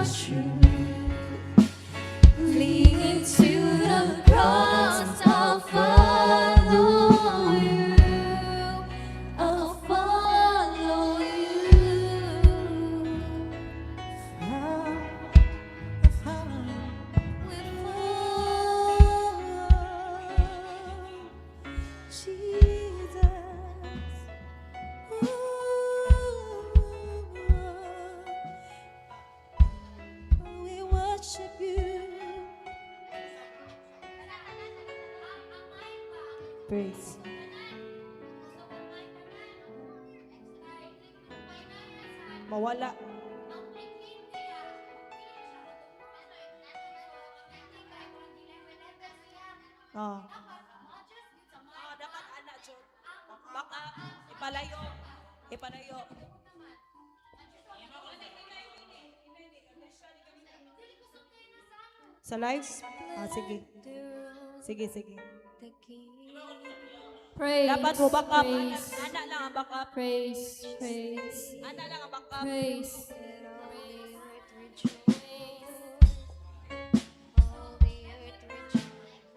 True. Clinging to the cross, I'll follow you. I'll follow you. Follow. We follow Jesus. Ooh, we worship you. Praise. Mawala. Oh. Ah, dapat ana jud. Baka ipalayo. Ipalayo. Sa live? Ah, sige. Sige, sige. The King. Praise. Dapat mo back up. Praise. Ana lang ang back up. Praise. Praise. Ana lang ang back up. Praise. All the earth rejoice. All the earth rejoice.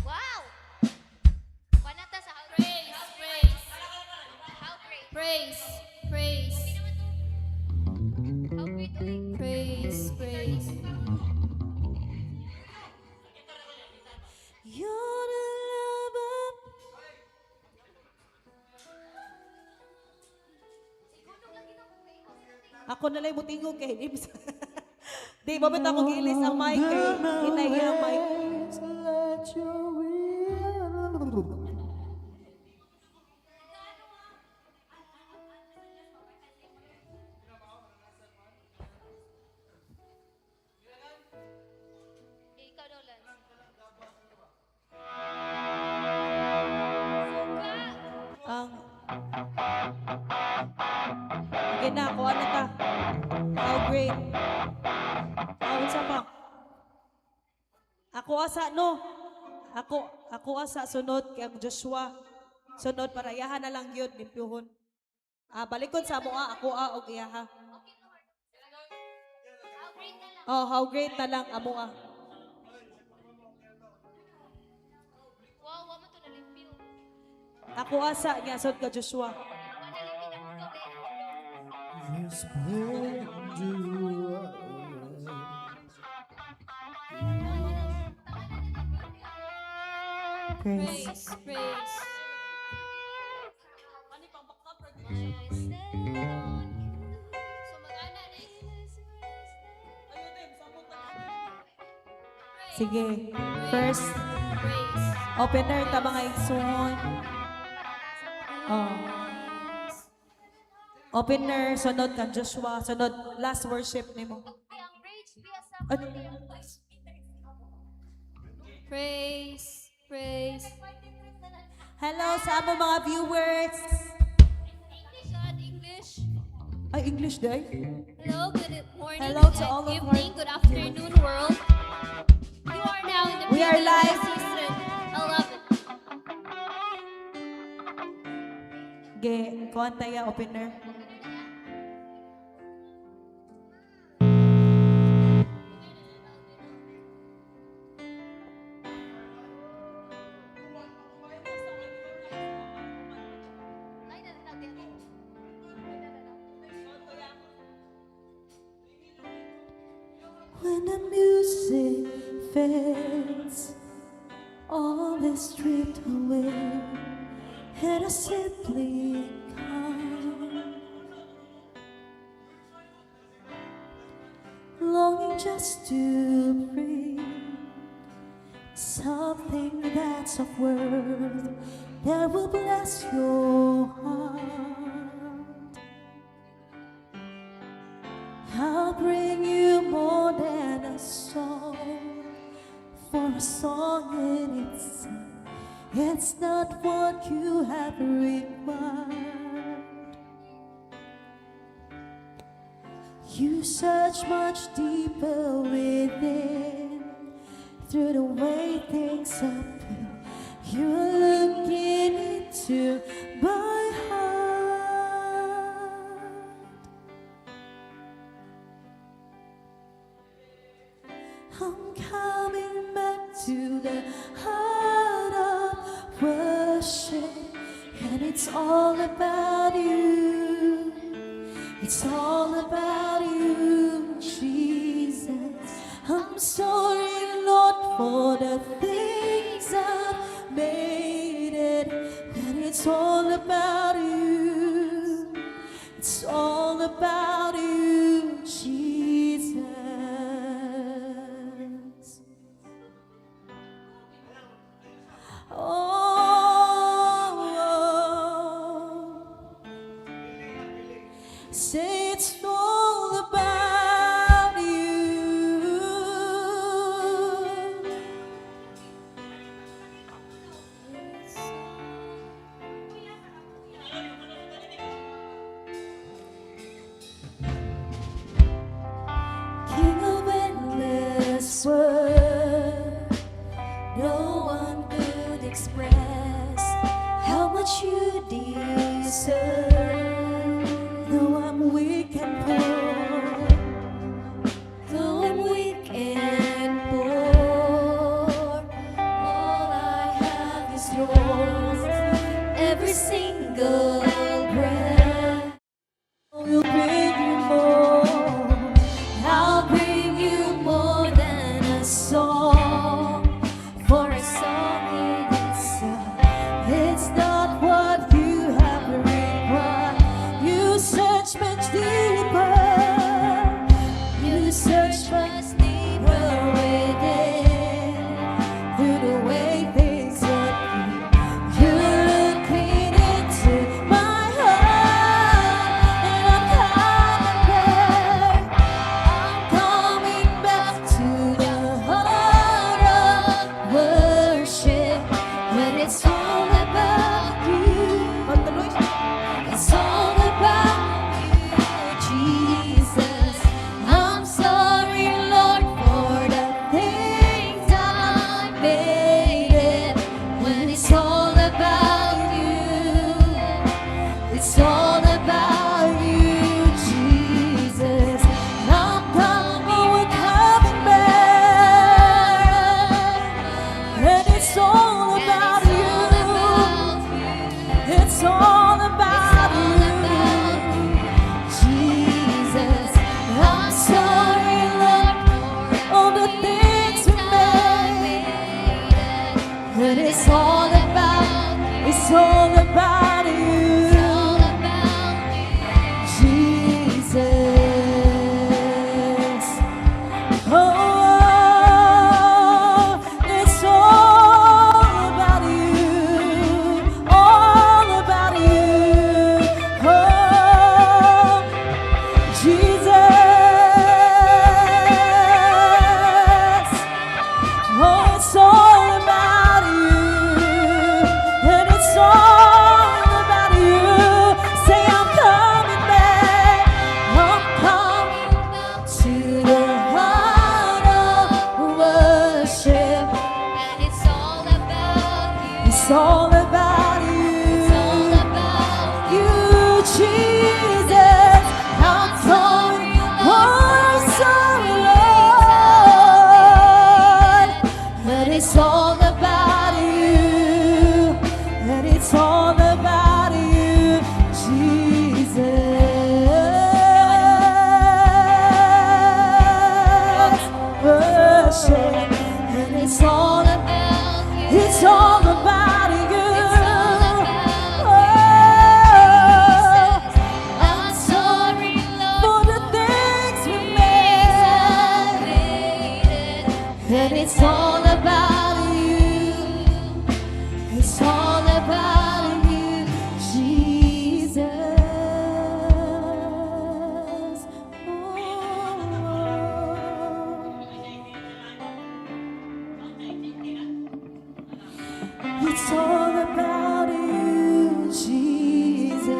Wow! Panata sa how Praise. Praise. How great. Praise. Praise. How great ulit. Praise. Praise. You're the love of Ako na lang mutingog kay Libs. Di, babit ako giilis ang mic kay hinay ang mic. Let your will. Ikaw daw, Lance. Suka! Ang Sige na, kuha na ta. How great. Ah, unsa pa? Ako asa no. Ako asa sunod kay ang Joshua. Sunod para iyaha na lang yun limpyuhon. Ah, balikon sa amo ah, ako ah og iyaha. How great na lang. Oh, how great na lang amo ah. Wow, wa mo to nalimpyo. Ako asa niya sud ka Joshua. Wa nalimpyo na ko gabi. The splendor. Praise. Praise. Praise. So mag-ana na Sige. First, Praise. Opener ta mga igsoon. Oh. Opener, sunod kan Joshua, sunod last worship nimo. Ang rage biya sa Ano? Praise. Praise. Hello sa amo mga viewers. English at English. Ay, English day. Hello, good morning, Hello good to all of our evening, good afternoon, world. You are now in the We are middle of live. Season 11. Ge, kuan taya opener. Ay, na, na, na, When the music fades, all is stripped away, and I simply come, longing just to bring something that's of worth that will bless your heart. I'll bring you more than a song, for a song in itself, it's not what you have required. You search much deeper within, through the way things appear. You're looking into my heart. I'm coming back to the heart of worship, and it's all about you. It's all about you, Jesus. I'm sorry, Lord, for the things I've made it, and it's all about you. It's all about you, Jesus. Oh, say it's all about you. King of endless world, No one could express how much you deserve. Though I'm weak and poor, Though I'm weak and poor, all I have is yours. Every single breath. Will bring you more. I'll bring you more than a song, for a song in itself. It's not what you have required. You search much deeper. You search much deeper within. Through the way things appear. You're looking into my heart, and I'm coming back. I'm coming back to the heart of worship, when it's all about you. It's all about you, Jesus. I'm sorry, Lord, for the things I made it. When it's all about you, it's all about you, Jesus. I'm coming, We're coming back. And it's all and about it's all you. about you. It's all about It's all about you. Jesus, I'm sorry, Lord, for All the things we I made. made. But it's all about you. It's all about It's you, all about you. Jesus. Oh, it's all about you, all about you. Oh, Jesus. Oh, it's all about you, and it's all about you. Say, I'm coming back. I'm coming To the heart of worship, and it's all about you. It's all about It's all you, about you, Jesus. I'm sorry, oh, I'm sorry, Lord. But it's all about You, and it's all about you, Jesus. Worship, and It's all about you. it's all about you. It's all about Oh, you, Jesus. I'm sorry, Lord, for the things we things I made. made it. And it's all about you. It's all about you, Jesus. Oh. It's all about you, Jesus.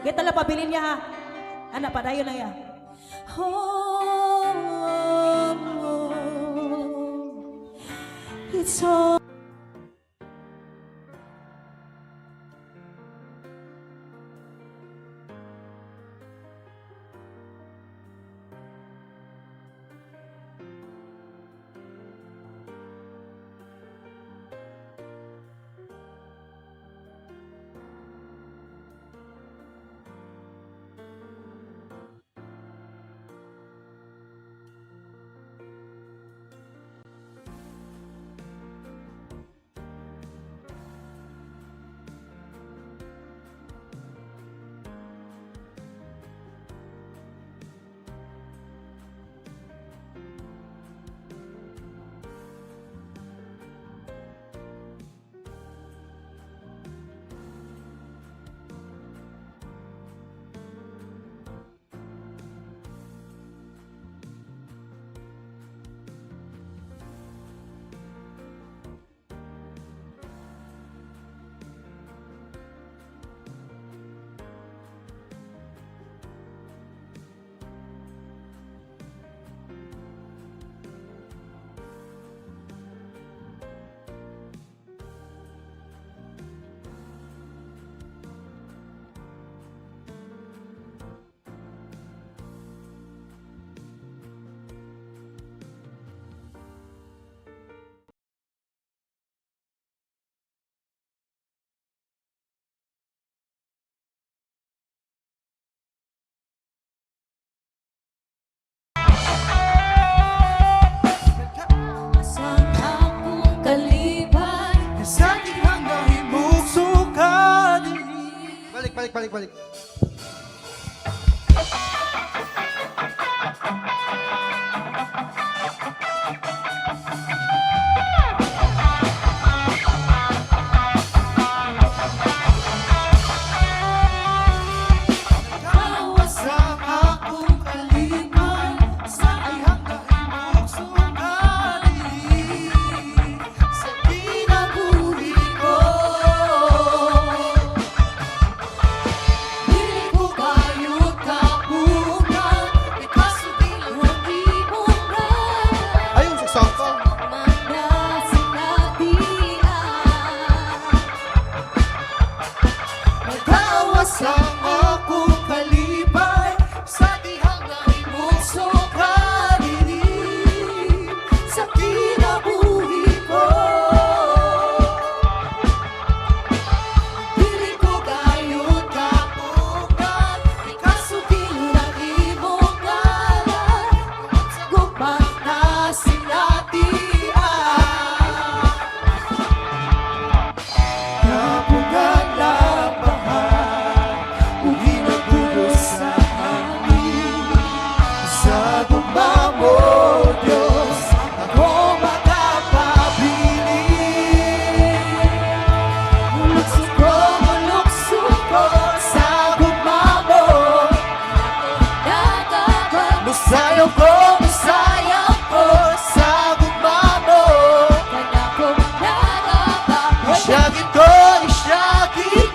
Kita lang pabilin niya ha. Ana, padayon na ya. Oh, oh, oh. It's all Balik, balik, balik. Sa akong kalipay sa iyang kahimok sukali sa kinabuhi ko. Dili ko gayud kapungan, ikasugil ang imong ngalan. Ayun, sa song ko. Mana sinatian. Nagawas ang akong kalipay sa dihang nahimong sukali sa kinabuhi ko. Dili ko gayud kapungan, ikasugil ang imong ngalan. Gugma Na sinatian. Kapungan ng baha ug hinagulos sa hangin. Sa gugma mo, Diyos, ako makapabilin. Mulukso ko, mulukso ko sa gugma mo. nagaba, Musayaw ko sa gugma mo. kanako nagaba. Isyagin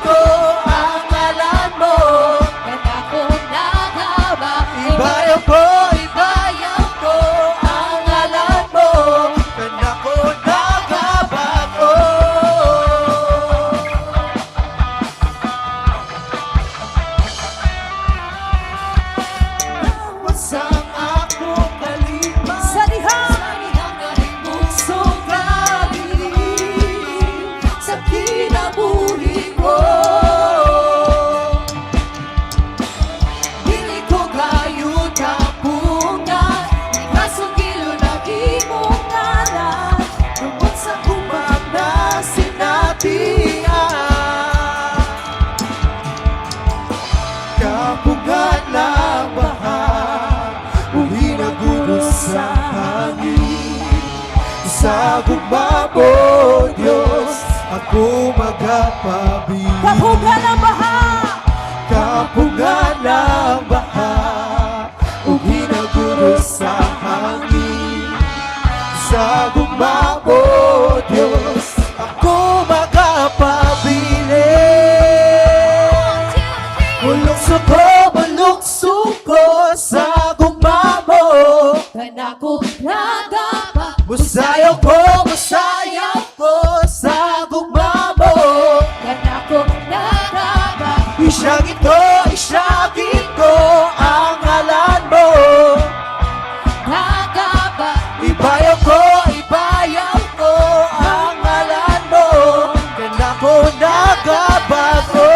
ko ang ngalan mo. Kanako nagaba. Ibayaw ko ang ngalan mo. Kanako nagabago. Wasang ako kalima Sa dihang sukali sa kinabuhi ko. Dili ko gayud kapungan, ikasugil ang imong ngalan. Tungod sa kumang na sinatian. Kapungan ng baha o hinagulos sa hangin. Sa gugma mo, Diyos, ako magapabilin. Kapungan ang baha, Kapungan ng baha ug hinagulos sa hangin. Sa gugma mo, Diyos, ako makapabilin. Mulukso ko sa gugma mo. Kanako nagaba. Musayaw ko sa gugma mo. Kanako nagaba. Isyagin ko ang ngalan mo. Nagaba. Ibayaw ko ang ngalan mo. Kanako nagabago.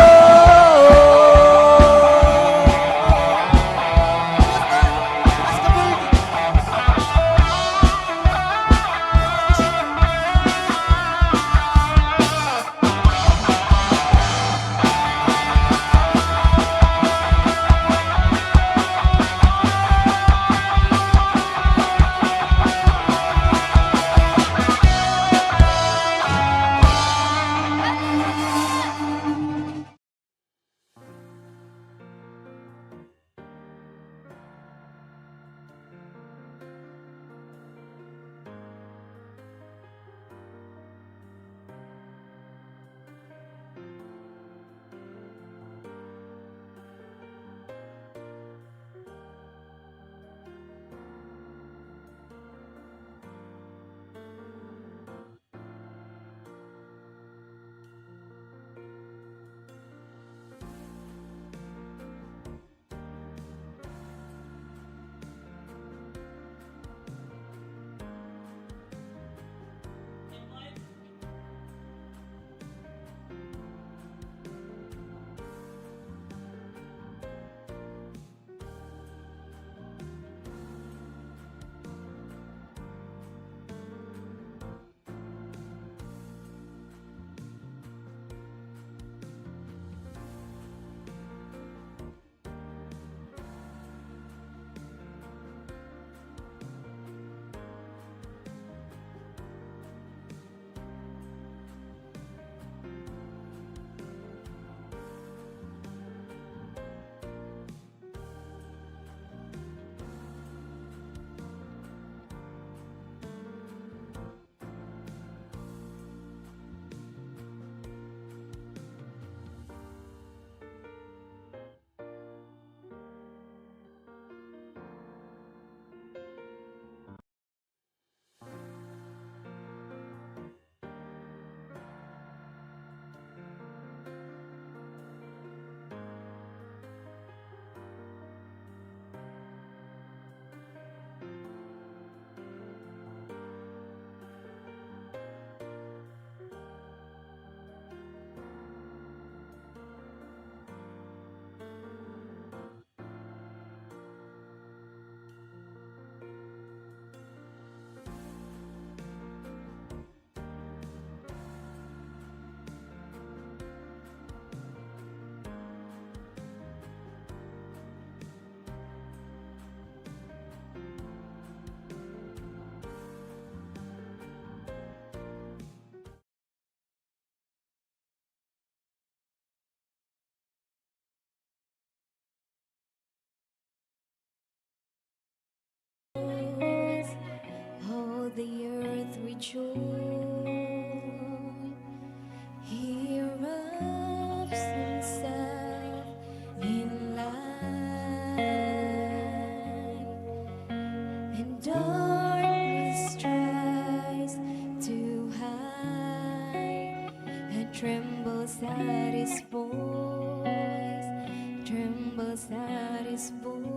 Trembles at his voice.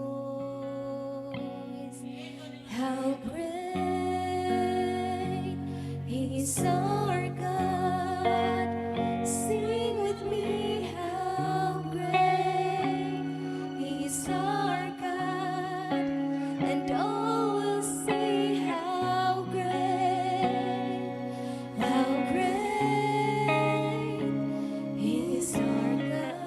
How great is our God! Sing with me, how great is our God, and all will see how great is our God.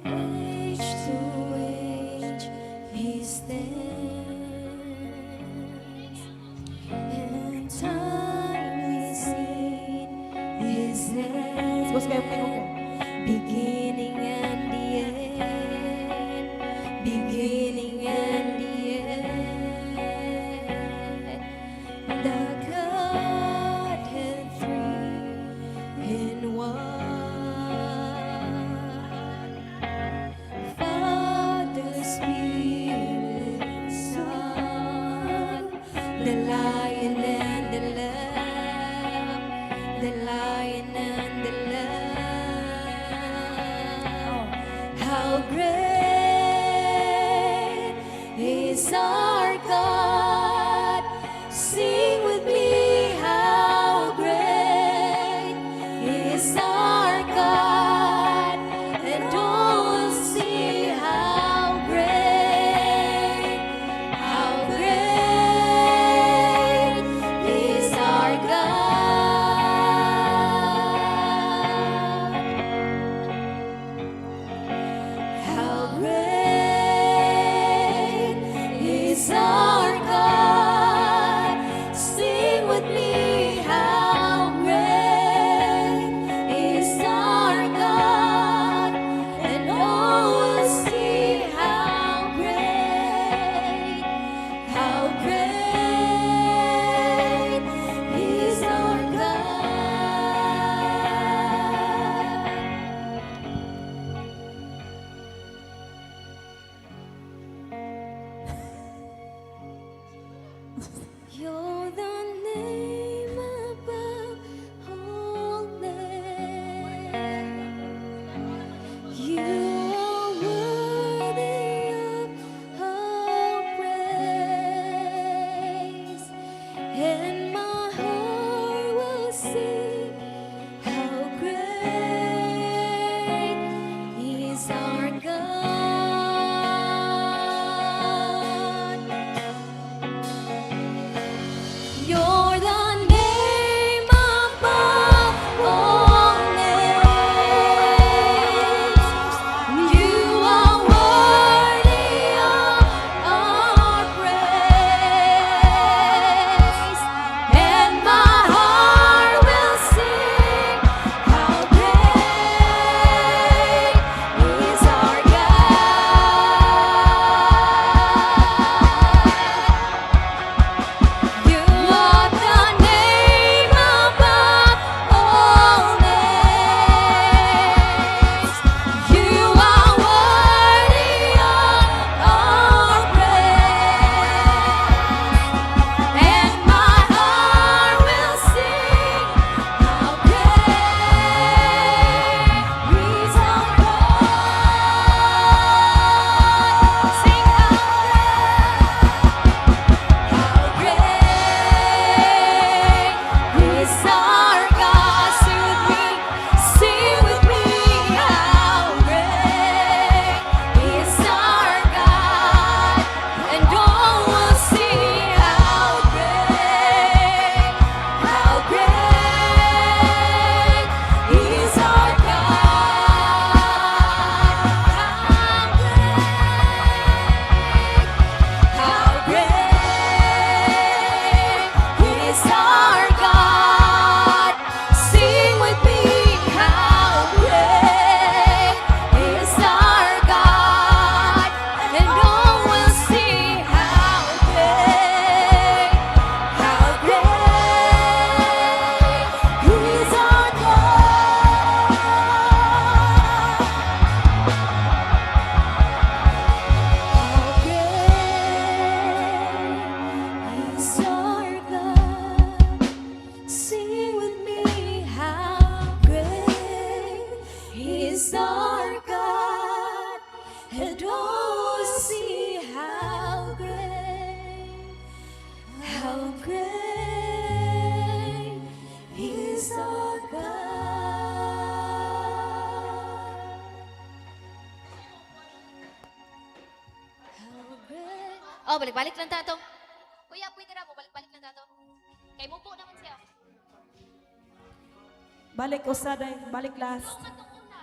Age to age he stands, and time is in his Boss, kayo tingog hand. eh. Beginning and the end, beginning and the end. The Godhead three in one. Father, Spirit, Son, the Lion and the Lamb, the Lion and the Lamb. How great is our God! Sing with me, how great is our God, and all will see how great is our God. How is our God. How great. Oh, balik-balik lang ta atong. Kuya, pwede ra mo balik-balik lang ta ato. Kay mupo naman siya. Balik usa day, balik last. Katong una.